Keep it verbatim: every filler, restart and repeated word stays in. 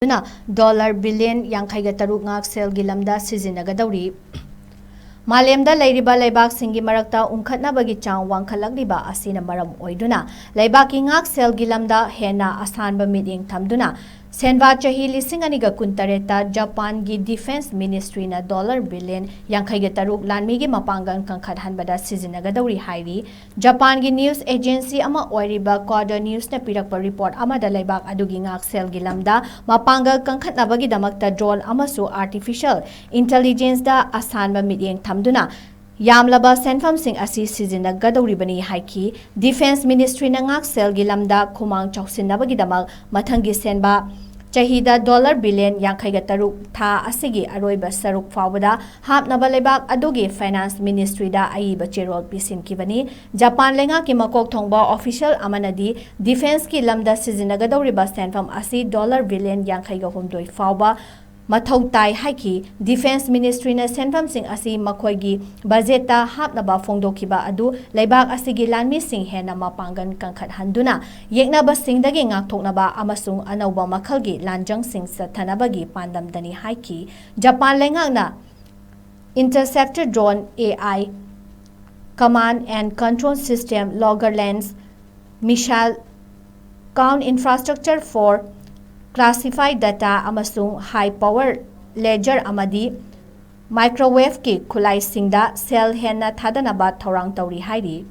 ꯑꯗꯨꯅ dollar billion ꯌꯥꯡꯈꯩꯒ ꯇꯔꯨꯛ ꯉꯥꯛꯁꯦꯜꯒꯤ ꯂꯝꯗ ꯁꯤꯖꯤꯟꯅꯒꯗꯧꯔꯤ꯫ ꯃꯥꯂꯦꯝꯗ ꯂꯩꯔꯤꯕ ꯂꯩꯕꯥꯛꯁꯤꯡꯒꯤ ꯃꯔꯛꯇ ꯎꯪꯈꯠꯅꯕꯒꯤ ꯆꯥꯡ ꯋꯥꯡꯈꯠꯂꯛꯂꯤꯕ ꯑꯁꯤꯅ ꯃꯔꯝ ꯑꯣꯏꯗꯨꯅ ꯂꯩꯕꯥꯛꯀꯤ ꯉꯥꯛꯁꯦꯜꯒꯤ ꯂꯝꯗ ꯍꯦꯟꯅ ꯑꯁꯥꯟꯕ ꯃꯤꯠꯌꯦꯡ ꯊꯝꯗꯨꯅ ꯁꯦꯟꯕꯥ ꯆꯍꯤ ꯂꯤꯁꯤꯡ ꯑꯅꯤꯒ ꯀꯨꯟꯇꯔꯦꯠꯇ ꯖꯄꯥꯟꯒꯤ ꯗꯤꯐꯦꯟꯁ ꯃꯤꯅꯤꯁꯇ꯭ꯔꯤꯅ ꯗꯣꯂꯔ ꯕꯤꯂꯤꯌꯟ ꯌꯥꯡꯈꯩꯒ ꯇꯔꯨꯛ ꯂꯥꯟꯃꯤꯒꯤ ꯃꯄꯥꯡꯒꯜ ꯀꯟꯈꯠꯍꯟꯕꯗ ꯁꯤꯖꯤꯟꯅꯒꯗꯧꯔꯤ ꯍꯥꯏꯔꯤ꯫ ꯖꯄꯥꯟꯒꯤ ꯅ꯭ꯌꯨꯁ ꯑꯦꯖꯦꯟꯁꯤ ꯑꯃ ꯑꯣꯏꯔꯤꯕ ꯀ꯭ꯋꯥꯗꯣ ꯅ꯭ꯌꯨꯁꯅ ꯄꯤꯔꯛꯄ ꯔꯤꯄꯣꯔꯠ ꯑꯃꯗ ꯂꯩꯕꯥꯛ ꯑꯗꯨꯒꯤ ꯉꯥꯛꯁꯦꯜꯒꯤ ꯂꯝꯗ ꯃꯄꯥꯡꯒꯜ ꯀꯟꯈꯠꯅꯕꯒꯤꯗꯃꯛꯇ ꯗ꯭ꯔꯣꯟ ꯑꯃꯁꯨ ꯑꯥꯔꯇꯤꯐꯤꯁꯤꯌꯦꯜ ꯏꯟꯇꯦꯂꯤꯖꯦꯟꯁꯇ ꯑꯁꯥꯟꯕ ꯃꯤꯠꯌꯦꯡ ꯊꯝꯗꯨꯅ ꯌꯥꯝꯂꯕ ꯁꯦꯟꯐꯝꯁꯤꯡ ꯑꯁꯤ ꯁꯤꯖꯤꯟꯅꯒꯗꯧꯔꯤꯕꯅꯤ ꯍꯥꯏꯈꯤ꯫ ꯗꯤꯐꯦꯟꯁ ꯃꯤꯅꯤꯁꯇ꯭ꯔꯤꯅ ꯉꯥꯛꯁꯦꯜꯒꯤ ꯂꯝꯗ ꯈꯨꯃꯥꯡ ꯆꯥꯎꯁꯤꯟꯅꯕꯒꯤꯗꯃꯛ ꯃꯊꯪꯒꯤ ꯁꯦꯟꯕ ꯆꯍꯤꯗ ꯗꯣꯂꯔ ꯕꯤꯂꯤꯌꯟ ꯌꯥꯡꯈꯩꯒ ꯇꯔꯨꯛ ꯊꯥ ꯑꯁꯤꯒꯤ ꯑꯔꯣꯏꯕ ꯁꯔꯨꯛ ꯐꯥꯎꯕꯗ ꯍꯥꯞꯅꯕ ꯂꯩꯕꯥꯛ ꯑꯗꯨꯒꯤ ꯐꯥꯏꯅꯥꯟꯁ ꯃꯤꯅꯤꯁꯇ꯭ꯔꯤꯗ ꯑꯏꯕ ꯆꯦꯔꯣꯜ ꯄꯤꯁꯤꯟꯈꯤꯕꯅꯤ꯫ ꯖꯄꯥꯟ ꯂꯩꯉꯥꯛꯀꯤ ꯃꯀꯣꯛ ꯊꯣꯡꯕ ꯑꯣꯐꯤꯁꯤꯌꯦꯜ ꯑꯃꯅꯗꯤ ꯗꯤꯐꯦꯟꯁꯀꯤ ꯂꯝꯗ ꯁꯤꯖꯤꯟꯅꯒꯗꯧꯔꯤꯕ ꯁꯦꯟꯐꯝ ꯑꯁꯤ ꯗꯣꯂꯔ ꯕꯤꯂꯤꯌꯟ ꯌꯥꯡꯈꯩꯒ ꯍꯨꯝꯗꯣꯏ ꯐꯥꯎꯕ ꯃꯊꯧ ꯇꯥꯏ ꯍꯥꯏꯈꯤ꯫ ꯗꯤꯐꯦꯟꯁ ꯃꯤꯅꯤꯁꯇ꯭ꯔꯤꯅ ꯁꯦꯟꯐꯝꯁꯤꯡ ꯑꯁꯤ ꯃꯈꯣꯏꯒꯤ ꯕꯖꯦꯠꯇ ꯍꯥꯞꯅꯕ ꯐꯣꯡꯗꯣꯛꯈꯤꯕ ꯑꯗꯨ ꯂꯩꯕꯥꯛ ꯑꯁꯤꯒꯤ ꯂꯥꯟꯃꯤꯁꯤꯡ ꯍꯦꯟꯅ ꯃꯄꯥꯡꯒꯜ ꯀꯟꯈꯠꯍꯟꯗꯨꯅ ꯌꯦꯛꯅꯕꯁꯤꯡꯗꯒꯤ ꯉꯥꯛꯊꯣꯛꯅꯕ ꯑꯃꯁꯨꯡ ꯑꯅꯧꯕ ꯃꯈꯜꯒꯤ ꯂꯥꯟꯖꯪꯁꯤꯡ ꯆꯠꯊꯅꯕꯒꯤ ꯄꯥꯟꯗꯝꯗꯅꯤ ꯍꯥꯏꯈꯤ꯫ ꯖꯄꯥꯟ ꯂꯩꯉꯥꯛꯅ Interceptor Drone, A I, Command and Control System, Longer Range Missile, Ground Infrastructure for Classified Data ꯑꯃꯁꯨꯡ High Power Laser ꯑꯃꯗꯤ Microwave ꯀꯤ ꯈꯨꯠꯂꯥꯏꯁꯤꯡꯗ ꯁꯦꯜ ꯍꯦꯟꯅ ꯊꯥꯗꯅꯕ ꯊꯧꯔꯥꯡ ꯇꯧꯔꯤ ꯍꯥꯏꯔꯤ꯫